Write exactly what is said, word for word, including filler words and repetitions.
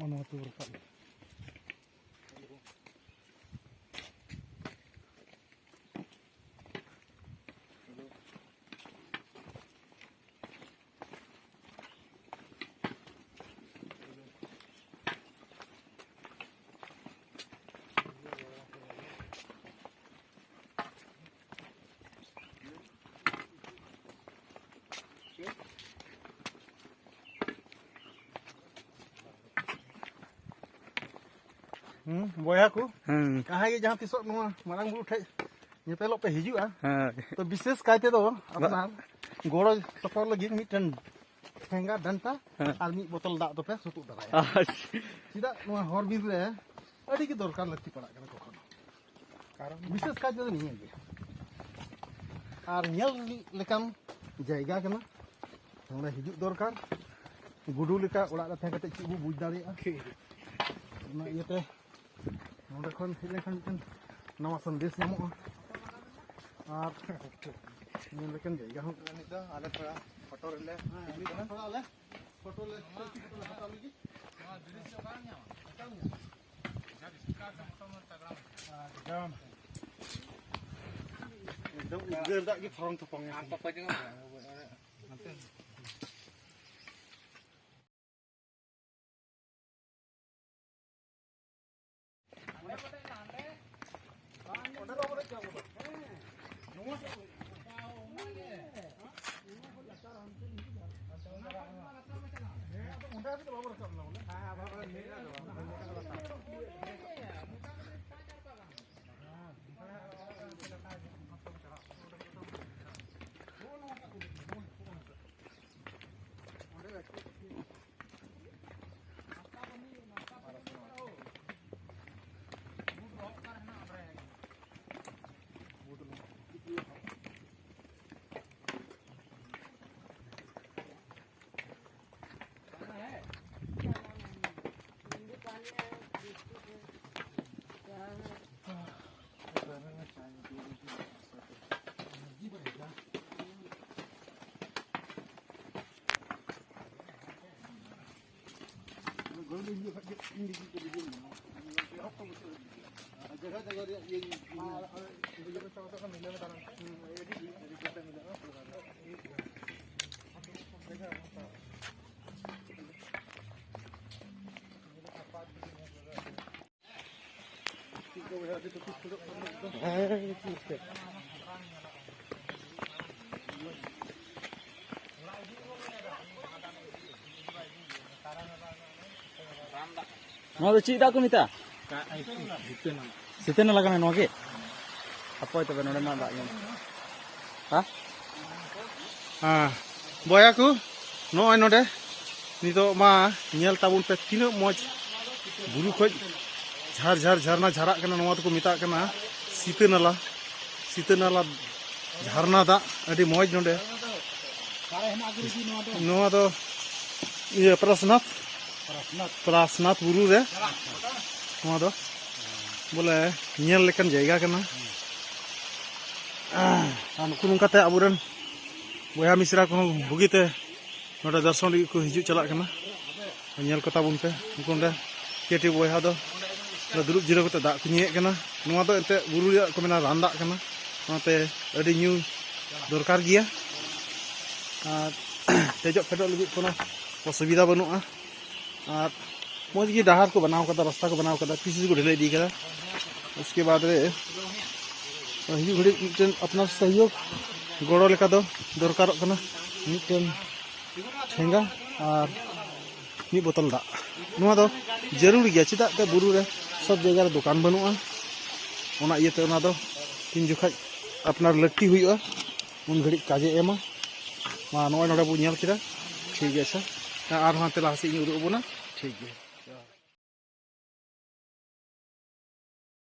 ᱚᱱᱟ ᱦᱚᱸ ᱛᱩ ᱨᱟᱠᱟᱵ᱾ ᱦᱩᱸ, ᱵᱚᱭᱦᱟ ᱠᱚ, ᱦᱮᱸ᱾ ᱡᱟᱦᱟᱸᱭ ᱜᱮ ᱡᱟᱦᱟᱸ ᱛᱤᱥᱚᱜ ᱱᱚᱣᱟ ᱢᱟᱨᱟᱝ ᱵᱩᱨᱩ ᱴᱷᱮᱡ ᱧᱮᱯᱮᱞᱚᱜ ᱯᱮ ᱦᱤᱡᱩᱜᱼᱟ, ᱦᱮᱸ᱾ ᱛᱚ ᱵᱤᱥᱮᱥ ᱠᱟᱭ ᱛᱮᱫᱚ ᱟᱯᱱᱟᱨ ᱜᱚᱲᱚ ᱥᱚᱯᱚᱦᱚᱫ ᱞᱟᱹᱜᱤᱫ ᱢᱤᱫᱴᱮᱱ ᱴᱷᱮᱸᱜᱟ, ᱰᱟᱱᱴᱟ ᱦᱮᱸ᱾ ᱟᱨ ᱢᱤᱫ ᱵᱳᱛᱚᱞ ᱫᱟᱜ ᱫᱚᱯᱮ ᱥᱩᱛᱩᱜ ᱫᱟᱲᱮᱭᱟᱜᱼᱟ᱾ ᱟᱪᱪᱷᱟ᱾ ᱪᱮᱫᱟᱜ ᱱᱚᱣᱟ ᱦᱚᱨ ᱵᱤᱨ ᱨᱮ ᱟᱹᱰᱤ ᱜᱮ ᱫᱚᱨᱠᱟᱨ ᱞᱟᱹᱠᱛᱤ ᱯᱟᱲᱟᱜ ᱠᱟᱱᱟ ᱠᱚᱠᱷᱚᱱᱚ᱾ ᱵᱤᱥᱮᱥ ᱠᱟᱭ ᱛᱮᱫᱚ ᱱᱤᱭᱟᱹ ᱜᱮ᱾ ᱟᱨ ᱧᱮᱞ ᱞᱮᱠᱟᱱ ᱡᱟᱭᱜᱟ ᱠᱟᱱᱟ, ᱱᱚᱰᱮ ᱦᱤᱡᱩᱜ ᱫᱚᱨᱠᱟᱨ᱾ ᱜᱩᱰᱩ ᱞᱮᱠᱟ ᱚᱲᱟᱜ ᱨᱮ ᱛᱟᱦᱮᱸ ᱠᱟᱛᱮ ᱪᱮᱫ ᱵᱚ ᱵᱩᱡᱽ ᱫᱟᱲᱮᱭᱟᱜᱼᱟ? ᱚᱱᱟ ᱤᱭᱟᱹᱛᱮ ᱱᱚᱰᱮ ᱠᱷᱚᱱ ᱦᱮᱡ ᱞᱮᱱᱠᱷᱟᱱ ᱢᱤᱫᱴᱮᱱ ᱱᱟᱣᱟ ᱥᱟᱸᱫᱮᱥ ᱧᱟᱢᱚᱜᱼᱟ᱾ ᱟᱨ ᱧᱮᱞ ᱞᱮᱠᱟᱱ ᱡᱟᱭᱜᱟ ᱦᱚᱸ᱾ ᱱᱤᱛ ᱫᱚ ᱟᱞᱮ ᱛᱷᱚᱲᱟ ᱯᱷᱳᱴᱳ ᱨᱮᱞᱮ ᱦᱮᱸ, ᱱᱤᱛ ᱫᱚ ᱛᱷᱚᱲᱟ ᱟᱞᱮ ᱯᱷᱳᱴᱳ ᱞᱮ, ᱥᱮᱞᱯᱷᱤ ᱯᱷᱳᱴᱳ ᱞᱮ ᱦᱟᱛᱟᱣ ᱞᱟᱹᱜᱤᱫ᱾ ᱮᱠᱫᱚᱢ ᱩᱫᱽᱜᱟᱹᱨ ᱫᱟᱜ ᱜᱮ ᱯᱷᱚᱨᱚᱝ ᱛᱷᱚᱯᱚᱝ ᱮᱱᱟ᱾ ᱱᱚᱣᱟ ᱫᱚ ᱪᱮᱫ ᱫᱟᱜ ᱠᱚ ᱢᱮᱛᱟᱜᱼᱟ? ᱥᱤᱛᱟᱹ ᱱᱟᱞᱟ ᱠᱟᱱᱟ ᱱᱚᱣᱟ ᱜᱮ? ᱦᱟᱯᱳᱭ ᱛᱚᱵᱮ, ᱱᱚᱰᱮ ᱢᱟ ᱫᱟᱜ ᱧᱟᱢ᱾ ᱦᱮᱸ? ᱦᱮᱸ, ᱵᱚᱭᱦᱟ ᱠᱚ, ᱱᱚᱜᱼᱚᱭ ᱱᱚᱰᱮ ᱱᱤᱛᱚᱜ ᱢᱟ ᱧᱮᱞ ᱛᱟᱵᱚᱱ ᱯᱮ, ᱛᱤᱱᱟᱹᱜ ᱢᱚᱡᱽ ᱵᱩᱨᱩ ᱠᱷᱚᱡ ᱡᱷᱟᱨ ᱡᱷᱟᱨ ᱡᱷᱟᱨᱱᱟ ᱡᱷᱟᱨᱟᱜ ᱠᱟᱱᱟ᱾ ᱱᱚᱣᱟ ᱫᱚᱠᱚ ᱢᱮᱛᱟᱜ ᱠᱟᱱᱟ ᱥᱤᱛᱟᱹ ᱱᱟᱞᱟ᱾ ᱥᱤᱛᱟᱹ ᱱᱟᱞᱟ ᱡᱷᱟᱨᱱᱟ ᱫᱟᱜ ᱟᱹᱰᱤ ᱢᱚᱡᱽ ᱱᱚᱰᱮ᱾ ᱱᱚᱣᱟ ᱫᱚ ᱤᱭᱟᱹ ᱯᱨᱟᱥᱱᱟᱛᱷ, ᱯᱨᱟᱥᱱᱟᱛᱷ ᱵᱩᱨᱩ ᱨᱮ ᱱᱚᱣᱟ ᱫᱚ ᱵᱚᱞᱮ ᱧᱮᱞ ᱞᱮᱠᱟᱱ ᱡᱟᱭᱜᱟ ᱠᱟᱱᱟ᱾ ᱟᱨ ᱱᱩᱠᱩ ᱱᱚᱝᱠᱟᱛᱮ ᱟᱵᱚᱨᱮᱱ ᱵᱚᱭᱦᱟ ᱢᱤᱥᱨᱟ ᱠᱚᱦᱚᱸ ᱵᱩᱜᱤᱛᱮ ᱱᱚᱰᱮ ᱫᱚᱨᱥᱚᱱ ᱞᱟᱹᱜᱤᱫ ᱠᱚ ᱦᱤᱡᱩᱜ ᱪᱟᱞᱟᱜ ᱠᱟᱱᱟ᱾ ᱧᱮᱞ ᱠᱚ ᱛᱟᱵᱚᱱ ᱯᱮ, ᱩᱱᱠᱩ ᱚᱸᱰᱮ ᱠᱮᱴᱤ ᱵᱚᱭᱦᱟ ᱫᱚ ᱚᱸᱰᱮ ᱫᱩᱲᱩᱵ ᱡᱤᱨᱟᱹᱣ ᱠᱟᱛᱮ ᱫᱟᱜ ᱠᱚ ᱧᱩᱭᱮᱫ ᱠᱟᱱᱟ᱾ ᱱᱚᱣᱟ ᱫᱚ ᱮᱱᱛᱮᱫ ᱵᱩᱨᱩ ᱨᱮᱭᱟᱜ ᱠᱚ ᱢᱮᱱᱟ ᱨᱟᱱ ᱫᱟᱜ ᱠᱟᱱᱟ, ᱚᱱᱟᱛᱮ ᱟᱹᱰᱤ ᱧᱩ ᱫᱚᱨᱠᱟᱨ ᱜᱮᱭᱟ᱾ ᱟᱨ ᱫᱮᱡᱚᱜ ᱯᱷᱮᱰᱚᱜ ᱞᱟᱹᱜᱤᱫ ᱠᱳᱱᱳ ᱚᱥᱩᱵᱤᱫᱷᱟ ᱵᱟᱹᱱᱩᱜᱼᱟ᱾ ᱟᱨ ᱢᱚᱡᱽ ᱜᱮ ᱰᱟᱦᱟᱨ ᱠᱚ ᱵᱮᱱᱟᱣ ᱠᱟᱫᱟ, ᱨᱟᱥᱛᱟ ᱠᱚ ᱵᱮᱱᱟᱣ ᱠᱟᱫᱟ, ᱯᱤᱪ ᱠᱚ ᱰᱷᱟᱹᱞᱟᱹᱭ ᱤᱫᱤ ᱠᱟᱫᱟ᱾ ᱩᱥᱠᱮ ᱵᱟᱫ ᱨᱮ ᱦᱤᱡᱩᱜ ᱜᱷᱟᱹᱲᱤᱡ ᱢᱤᱫᱴᱮᱱ ᱟᱯᱱᱟᱨ ᱥᱚᱦᱭᱳᱜᱽ, ᱜᱚᱲᱚ ᱞᱮᱠᱟ ᱫᱚ ᱫᱚᱨᱠᱟᱨᱚᱜ ᱠᱟᱱᱟ᱾ ᱢᱤᱫᱴᱮᱱ ᱴᱷᱮᱸᱜᱟ ᱟᱨ ᱢᱤᱫ ᱵᱳᱛᱚᱞ ᱫᱟᱜ, ᱱᱚᱣᱟ ᱫᱚ ᱡᱟᱹᱨᱩᱲ ᱜᱮᱭᱟ᱾ ᱪᱮᱫᱟᱜ ᱛᱮ ᱵᱩᱨᱩ ᱨᱮ ᱥᱚᱵ ᱡᱟᱭᱜᱟ ᱨᱮ ᱫᱚᱠᱟᱱ ᱵᱟᱹᱱᱩᱜᱼᱟ, ᱚᱱᱟ ᱤᱭᱟᱹᱛᱮ ᱚᱱᱟ ᱫᱚ ᱛᱤᱱ ᱡᱚᱠᱷᱟᱡ ᱟᱯᱱᱟᱨ ᱞᱟᱹᱠᱛᱤ ᱦᱩᱭᱩᱜᱼᱟ, ᱩᱱ ᱜᱷᱟᱹᱲᱤᱡ ᱠᱟᱡᱮ ᱮᱢᱟ᱾ ᱢᱟ, ᱱᱚᱜᱼᱚᱭ ᱱᱚᱰᱮ ᱵᱚᱱ ᱧᱮᱞ ᱠᱮᱫᱟ, ᱴᱷᱤᱠ ᱜᱮᱭᱟ᱾ ᱟᱪᱪᱷᱟ, ᱟᱨᱦᱚᱸ ᱦᱟᱱᱛᱮ ᱞᱟᱦᱟ ᱥᱮᱫ ᱤᱧ ᱩᱫᱩᱜ ᱟᱵᱚᱱᱟ, ᱴᱷᱤᱠ ᱜᱮᱭᱟ᱾